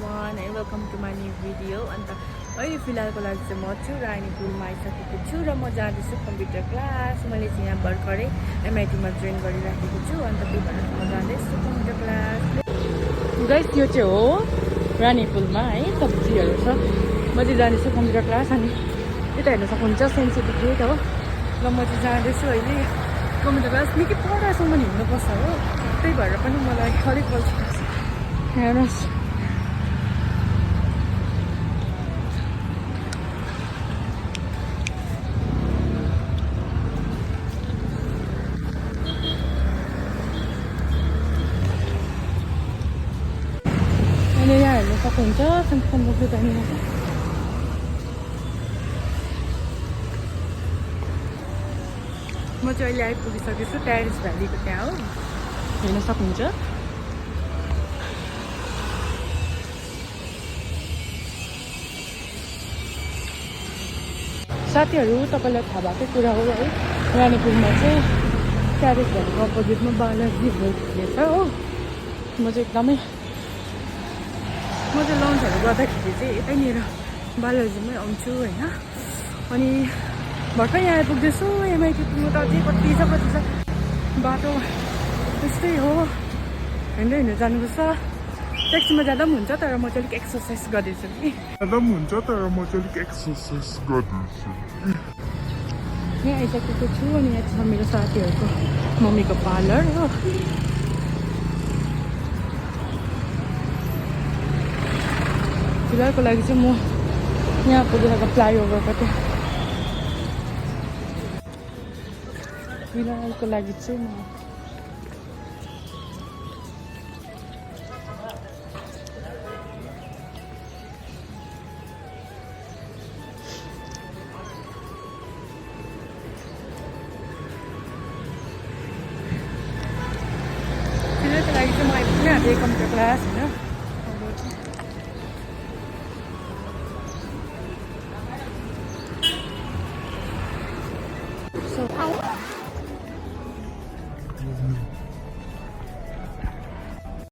everyone and welcome to my new video. अन्त अहिले फिलहालको लागि चाहिँ म छु रानीपुलमा आइसकेको छु र म जाँदैछु कम्प्युटर क्लास। मैले चाहिँ यहाँ भर्खरै एमआइटीमा जोइन गरिराखेको छु। अन्त त्यही भएर म जाँदैछु कम्प्युटर क्लास। गाइस यो चाहिँ हो रानीपुलमा है, सब्जीहरू छ। म चाहिँ जाँदैछु कम्प्युटर क्लास। अनि यता हेर्न सक्नुहुन्छ सेन्ट सर्टिफिकेट हो र म चाहिँ जाँदैछु अहिले कम्प्युटर क्लास। निकै पढासम्म हिँड्नुपर्छ हो, त्यही भएर पनि मलाई अलिक अल्छी लाग्छ। हेर्नुहोस् अनि यहाँ हेर्न सक्नुहुन्छ सेन्ट कम्प्युटर त्यहाँनिर म चाहिँ अहिले आइपुगिसकेको छु टेरिस भ्यालीको त्यहाँ हो, हेर्न सक्नुहुन्छ। साथीहरू तपाईँलाई थाहा भएकै कुरा हो है, रानीपुलमा चाहिँ टेरिस भ्यालीको अपोजिटमा बालाजी होटल छ हो। म चाहिँ लन्चहरू गर्दाखेरि चाहिँ यतैनिर बालाजीमै आउँछु होइन। अनि भर्खर यहाँ आइपुग्दैछु एमआइटी पुग्नु त अझै कति छ बाटो, त्यस्तै हो, हिँड्दै हिँड्दै जानुपर्छ। ट्याक्सीमा जाँदा पनि हुन्छ तर म चाहिँ अलिक एक्सर्साइज गर्दैछु कि। यहाँ आइसकेको छु अनि यहाँ छ मेरो साथीहरूको मम्मीको पार्लर हो। फिलहालको लागि चाहिँ म यहाँ पुगेको फ्लाइओभरको त्यहाँ फिलहालको लागि चाहिँ म आइपुग्ने आँटेँ कम्प्युटर क्लास होइन। So